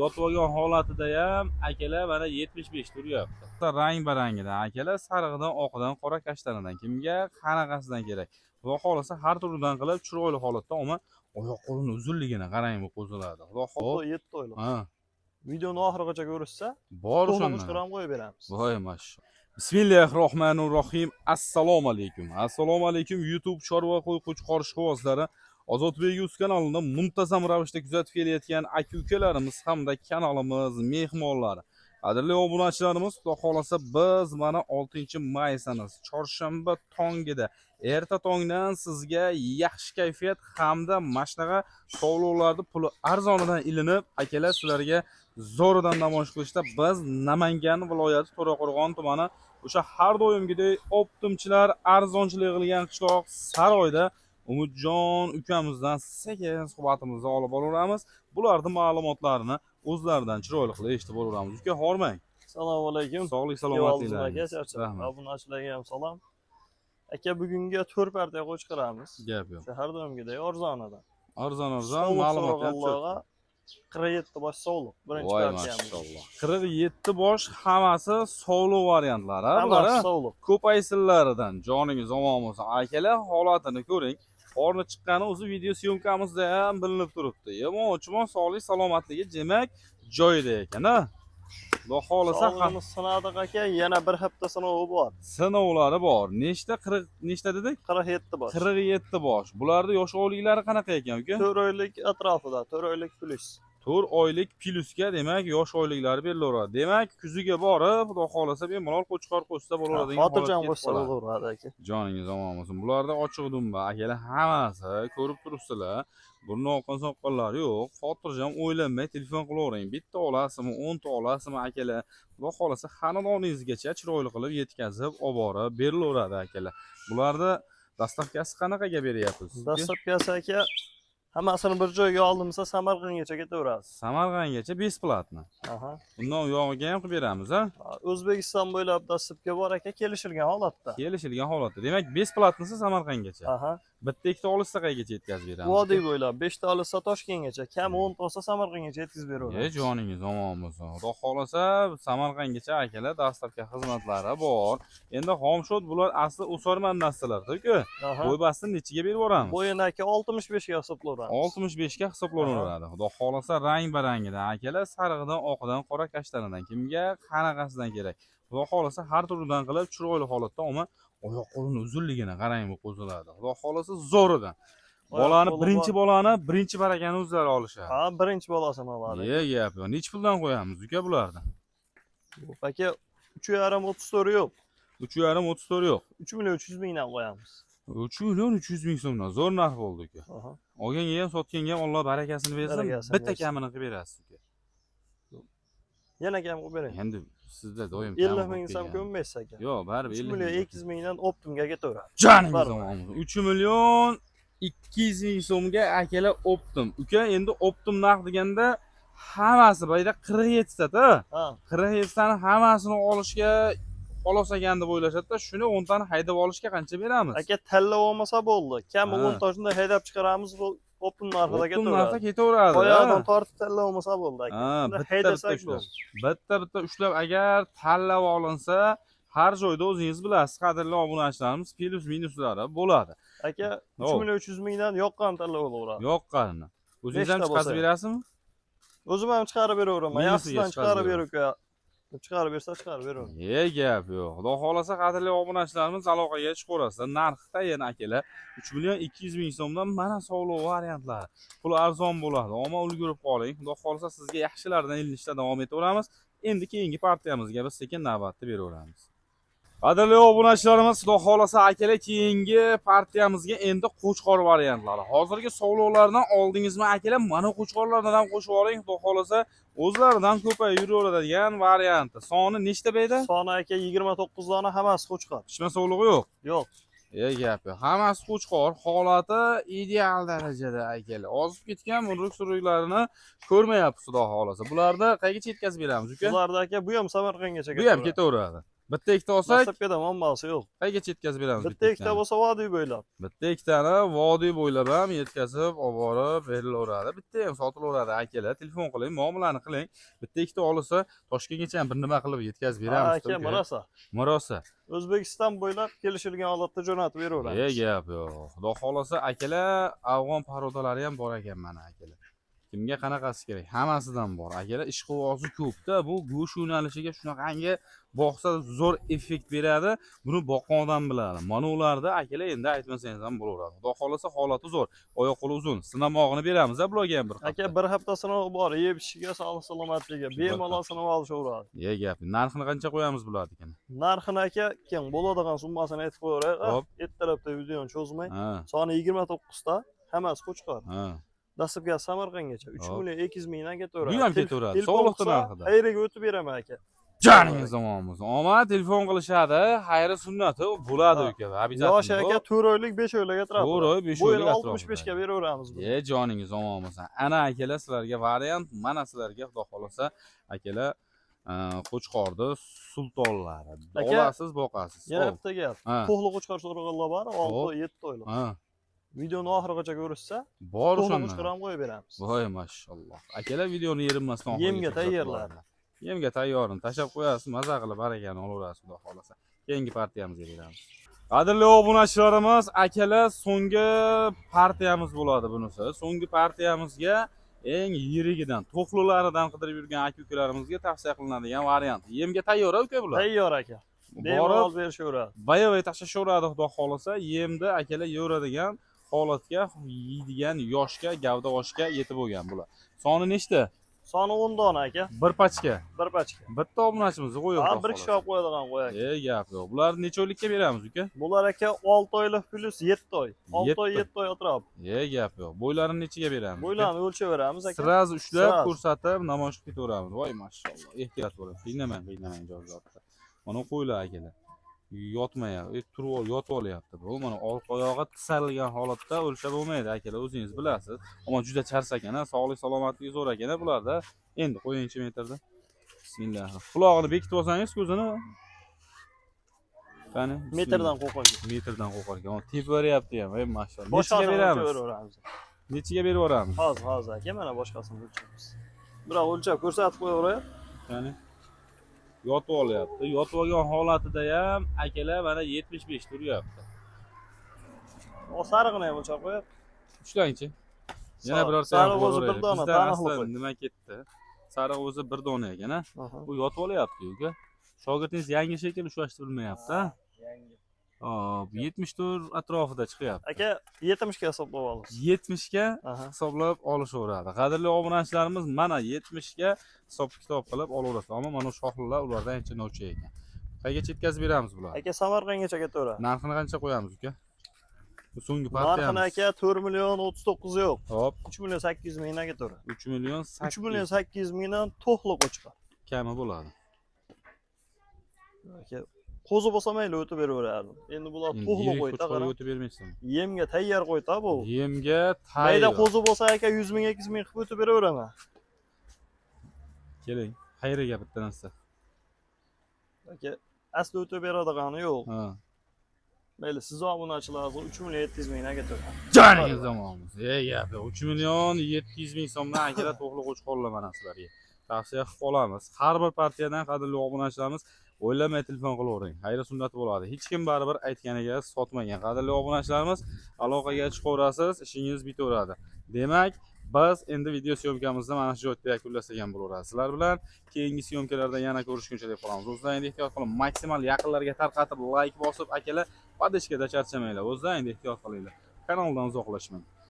Yotib olgan holatida ham, akalar, mana 75 turyapti. Rang barangidan, akalar, sarig'idan, oqidan, qora kashtanidan, kimga qanaqasidan kerak. Xudo xohlasa, har turidan qilib, chiroyli holatda. Omma, oyoq qo'lini uzunligini qarang bu qo'zilarni. Xudo xohlasa. 7 oylik. Ha. Videoni oxirigacha ko'rishsa, Bor to'liq o'shanda. Qo'chqor ham qo'yib beramiz. Voy, mashalloh. Bismillahir rohmanir rohim. Assalomu alaykum. Assalomu alaykum, YouTube chorva, qo'y, qo'chqor ishqibozlari. Ozodbek Yuz kanalini muntazam ravishda kuzatib kelayotgan aka ukalarimiz hamda kanalimiz mehmonlari. Qadrli obunachilarimiz, Xudo xolasa, biz mana 6 may sanasi, chorshanba tongida, erta tongdan sizga yaxshi kayfiyat hamda mana shunaqa sovliqlarni puli arzonidan ilinib, akalar, sizlarga zo'ridan namoyish qilishda biz Namangan viloyati, To'raqo'rg'on tumani, o'sha har doimgidek оптом chilar arzonchilik qilgan qishloq Saroyda Umidjon ukamizdan sekin suhbatimizni olib boraveramiz. Bularni ma'lumotlarini o'zlaridan chiroyli qilib eshitib boraveramiz. Uka, hormang. Assalomu alaykum. Sog'lik. Aka, Salomatliklaringiz. charchab. Rahmat. Obunachilarga ham salom. Aka, bugunga to'rt partiya qo'chqoramiz. Gap yo'q. O'sha har doimgidek arzonidan. Arzon, arzon. Sovliq Ma'lumot ham. so'raganlarga 47 bosh sovliq. Birinchi Voy, partiyamiz. mashalloh, 47 bosh, hammasi sovliq variantlari bular. Hammasi A? sovliq. Ko'paysinlaridan joningiz omon bo'lsin, akalar. Holatini ko'ring, qorni chiqqani o'zi video съёмка mizda ham bilinib turibdi. Yomon chumon, sog'lik salomatligi demak joyida ekan a, xudo xohlasa. Sog'lig'imiz sinadik, aka, yana bir hafta sinovi bor. Sinovlari bor. Nechta, 40 nechta dedik? 47 bosh. 47 bosh. Bularni yosh oyliklari qanaqa ekan, uka? 4 oylik atrofida, 4 oylik плюс. 4 oylik плюс ga demak yosh oyliklari berilaveradi. Demak, kuziga borib, xudo xohlasa, bemalol qo'chqor qo'shsa bo'laveradigan Xotirjam holatga yetib qo'shsa qoladi. bo'laveradi, aka. Joningiz omon bo'lsin. Bularda ochiq dumba, akalar, hammasi ko'rib turibsizlar. Burni oqqan soqqonlari yo'q. Xotirjam, o'ylanmay telefon qilavering. Bitta olasizmi, 10 ta olasizmi, akalar, xudo xohlasa, xonadoningizgacha chiroyli qilib yetkazib olib borib berilaveradi, akalar. Bularni доставка si qanaqaga beryapsiz, uka? Доставка si, aka, hammasini bir joyga oldimsa, Samarqandgacha ketaverasiz. Samarqandgacha бесплатно. Aha. Undan u yog'iga ham qilib beramiz a? O'zbekiston bo'ylab доставка bor, aka, kelishilgan holatda. Kelishilgan holatda. Demak, бесплатно si Samarqandgacha. Aha. Bitta, ikkita olishsa, qayergacha yetkazib beramiz? Vodiy bo'ylab 5 ta olsa, Toshkentgacha, kam 10 ta olsa, Samarqandgacha yetkazib beraveramiz. E, joningiz omon bo'lsin. Xudo xohlasa, Samarqandgacha, akalar, доставка xizmatlari bor. Endi xomshod, bular asli o'sarman narsalar-ku. Aha. Bo'ybasini nechiga berib yuboramiz? Bo'yini, aka, 65 ga hisoblayveramiz. 65 ga hisoblanadi. Xudo xohlasa, rang barangidan, akalar, sarig'idan, oqidan, qora kashtanidan, kimga qanaqasidan kerak. Xudo xohlasa, har turidan qilib, chiroyli holatda. Omma, oyoq qo'lini uzunligini qarang bu qo'zilarni. Xudo xohlasa, zo'ridan. Oyoq Bolani qo'li birinchi bor. Bolani birinchi barakani o'zlari olishadi. Ha, birinchi bolasini oladi. E, gap yo'q. Nechi puldan qo'yamiz, uka, bularni? Yo'q, aka, 3,5, 34 yo'q. 3,5, 34 yo'q. 3 million 300 mingdan qo'yamiz. 3 million 300 ming so'mdan zo'r narx bo'ldi, uka. Aha. Olganga ham, sotganga ham Alloh barakasini bersin. Barakasini Bitta bersin. Kamini qilib berasiz, uka. Yana kam qilib bering. Endi sizda doim 50 kam ming bo'lib desam kelgan. Ko'nmaysiz, aka. Yo'q, baribir 3 50 million ming. 200 mingdan оптом ga ketaveradi. Joningiz Baribir. omon bo'lsin. 3 million 200 ming so'mga, akalar, оптом. Uka, endi оптом narx deganda hammasi bayda 47 ta-da. Ha. 47 tani hammasini olishga xolos ekan deb o'ylashadi-da, shuni 10 tani haydab olishga qancha beramiz? Aka, tanlab olmasa bo'ldi. Kami 10 ta shunday haydab chiqaramiz, bu оптом narxida Оптом narxda ketaveradi. Ketaveradi. Oyog'idan tortib tanlab olmasa bo'ldi, aka. Ha, Shunday bitta bitta haydasak ushlab. bo'ldi. Bitta bitta ushlab agar tanlab olinsa, har joyda o'zingiz bilasiz, qadrli obunachilarimiz, плюс minuslari bo'ladi. Aka, 3 Hop. million 300 mingdan yoqqan tanlab olaveradi. Yoqqanini. O'zingiz ham Beshta chiqarib bo'lsa. Berasizmi? O'zim ham chiqarib beraveraman. Minusiga Yaxshisidan chiqarib chiqarib berib, chiqarib bersa, chiqarib beraverman. E, gap yo'q. Xudo xohlasa, qadrli obunachilarimiz, aloqaga chiqaverasizlar. Narxda yana, akalar, 3 million 200 ming so'mdan mana sovliq variantlari. Pul arzon bo'ladi. Omma, ulgurib qoling. Xudo xohlasa, sizga yaxshilaridan ilinishda davom etaveramiz. Endi keyingi partiyamizga biz sekin navbatni beraveramiz. Qadrli obunachilarimiz, xudo xohlasa, akalar, keyingi partiyamizga endi qo'chqor variantlari. Hozirgi sovliqlardan oldingizmi, akalar, mana qo'chqorlardan ham qo'shib oling, xudo xohlasa, o'zlaridan ko'payib yuraveradigan varianti. Soni nechta bu yerda? Soni, aka, 29 dona, hammasi qo'chqor. Pishma sovlig'i yo'q. Yo'q. E, gap yo'q. Hammasi qo'chqor, holati ideal darajada, akalar. Ozib ketgan muruk suruklarini ko'rmayapsiz, xudo xohlasa. Bularni qayergacha yetkazib beramiz, uka? Bularda, aka, bu ham Samarqandgacha Bu ham ketaveradi. Bitta ikkita olsak, Dastlabkida muammosi yo'q. Qaygacha yetkazib beramiz? Bitta ikkita bo'lsa vodiy bo'ylab. Bitta ikkitani vodiy bo'ylab ham yetkazib olib borib berilaveradi. Bitta ham sotilaveradi akalar. Telefon qiling, muomalani qiling. Bitta ikkita olsa Toshkentgacha ham bir nima qilib yetkazib beramiz. Aka, murosa. Murosa. O'zbekiston bo'ylab kelishilgan holatda jo'natib beraveramiz. E, gap yo'q. Xudo xolasa akalar, afg'on parodalari ham bor ekan mana akalar. Kimga qanaqasi kerak? Hammasidan bor. Akalar, ishqibozi ko'pda, bu go'sht yo'nalishiga shunaqangi boqsa zo'r effekt beradi. Buni boqqan odam biladi. Mana ularda akalar endi aytmasangiz ham bo'laveradi. Xudo xolasa holati zo'r. Oyoq qo'li uzun. Sinamog'ini beramiz bularga ham bir Aka, hafta. bir hafta sinov bor, yeb ichishiga, sog'lik salomatligiga bemalol sinov olishaveradi. Ye gap. Narxini qancha qo'yamiz bularnikini? Narxini aka keng bo'ladigan summasini aytib qo'yaveray. Hop. Ertalabda videoni cho'zmay. Ha, Soni 29 ta, hammasi qo'chqor. ha. Dastlabki Samarqandgacha 3 Hop. million 200 mingdan ketaveradi. Bu ham ketaveradi. Telefon Sog'liqni qilsa, narxida. Xayriga o'tib beraman aka. Joningiz omon bo'lsin. Omad telefon qilishadi, xayri sunnati bo'ladi Ha. uka. Обязательно. Yoshi aka 4 oylik, 5 oylik atrofida. 4 oy, 5 Bu yil oylik 65 ga beraveramiz buni. Ye, joningiz omon bo'lsin. Ana akalar, sizlarga variant, mana sizlarga xudo xolasa akalar, qo'chqorni sultonlari. Aka, Olasiz, boqasiz. Yana Hop. bitta gap. Ha. To'xli qo'chqor so'raganlar bor, Hop. 6-7 oylik. Ha. Videoni oxirigacha ko'rishsa, Bor to'xli o'shanda. qo'chqor ham qo'yib beramiz. Voy, mashalloh. Akalar, videoni erinmasdan oxirigacha Yemga kuzatib tayyorlar. boringlar. Yemga tayyorini tashlab qo'yasiz, maza qilib barakani olaverasiz xudo xolasa. Keyingi partiyamizga beramiz. Qadrli obunachilarimiz, akalar, so'nggi partiyamiz bo'ladi bunisi. So'nggi partiyamizga eng yirigidan, to'xlilaridan qidirib yurgan aka-ukalarimizga tavsiya qilinadigan variant. Yemga tayyor uka bular. Tayyor aka. Borib Bemalol berishaveradi. bayavay tashlashaveradi xudo xolasa. Yemda akalar yeveradigan holatga, yeydigan yoshga, gavda oshga yetib bo'lgan bular. Soni nechta? Soni 10 dona aka, Bir pachka. Bir pachka. Bitta obunachimizni qo'yib Ha, bir kishi olib qo'yadigan qo'y aka. E, gap yo'q. Bularni necha oylikka beramiz uka? Bular aka 6 oylik plus 7 oy. 6 oy, Yetti. 7 oy atrof. E, gap yo'q. Bo'ylarini nechiga beramiz? Bo'ylarni o'lchayveramiz aka. Сразу ushlab Сразу. ko'rsatib namoyish qilib ketaveramiz. Voy, mashalloh. Ehtiyot bo'ling. Qiynamang, qiynamang jonzotni. Mana qo'ylar akalar. Yotmayapti, turib ol, yotib olyapti. Bu mana orqa oyog'i tisarilgan holatda o'lchab bo'lmaydi akalar, o'zingiz bilasiz. Ammo juda chars ekan, sog'lik salomatligi zo'r ekan bularda. Endi qo'yingchi metrda. Bismillah. Qulog'ini bekitib olsangiz ko'zini. Qani? Bismillah. Metrdan qo'rqadi. Metrdan qo'rqar ekan. Tepib beryapti ham, ey mashalloh. Nechiga Boshqasini beramiz? o'lchayveramiz. Nechiga berib yuboramiz? Hozir, hozir aka, mana boshqasini o'lchaymiz. Biroq o'lchab ko'rsatib qo'yaveray. Qani? Yotib olyapti. Yotib olgan holatida ham akalar mana 75 turyapti. O sarig'ini ham o'lchab qo'yib. Ushlangchi. Yana birorta ham Sariq o'zi bir qo'yaveraylik. dona, Bizdan taniqli asli qo'y. nima ketdi? Sariq o'zi bir dona ekan, a? Aha. Bu yotib olyapti uka. Shogirdingiz yangi shekilli ushlashni bilmayapti, a? Yangi. Hop, 74 atrofida chiqyapti. Aka, 70 ga hisoblab olamiz. 70 ga Aha. hisoblab olishaveradi. Qadrli obunachilarimiz, mana 70 ga hisob kitob qilib olaverasiz. Ammo mana shoxlilar ulardan ancha novcha ekan. Qaygacha yetkazib beramiz bularni? Aka, Samarqandgacha ketaveradi. Narxini qancha qo'yamiz uka? Bu so'nggi Narxini partiyamiz. aka 4 million 39 yo'q. Hop, 3 million 800 mingdan ketaveradi. 3 million 3 million 800 mingdan to'xli qo'chqor. Kami bo'ladi. Aka, qo'zi bo'lsa mayli o'tib beraverardim. Endi bular Endi to'xli yirik qo'yda, qo'chqorga qarang. o'tib bermaysan. Yemga tayyor qo'yda bu. Yemga Mayda tayyor. qo'zi bo'lsa aka 100 ming 200 ming qilib o'tib beraveraman. Keling, xayriga bitta narsa. Aka, asli o'tib beradigani yo'q. Ha. Mayli, siz obunachilaringizga 3 million 700 mingdan ketaveradi. Joningiz zamonimiz. Ey gap yo'q. 3 million 700 ming so'mdan akalar to'xli qo'chqorlar mana sizlarga. Tavsiya qilib qolamiz. Har bir partiyadan qadrli obunachilarimiz o'ylamay telefon qilavering. Xayri sunnat bo'ladi. Hech kim baribir aytganiga sotmagan. Qadrli obunachilarimiz, aloqaga chiqaverasiz, ishingiz bitaveradi. Demak, biz endi video syomkamizni mana shu joyda yakunlasak ham bo'laveradi. Sizlar bilan keyingi syomkalarda yana ko'rishguncha deb qolamiz. O'zlaringiz ehtiyot qiling. Maksimal yaqinlarga tarqatib, like bosib, akalar, поддержка da charchamanglar. O'zlaringiz ehtiyot qilinglar. Kanaldan uzoqlashmang.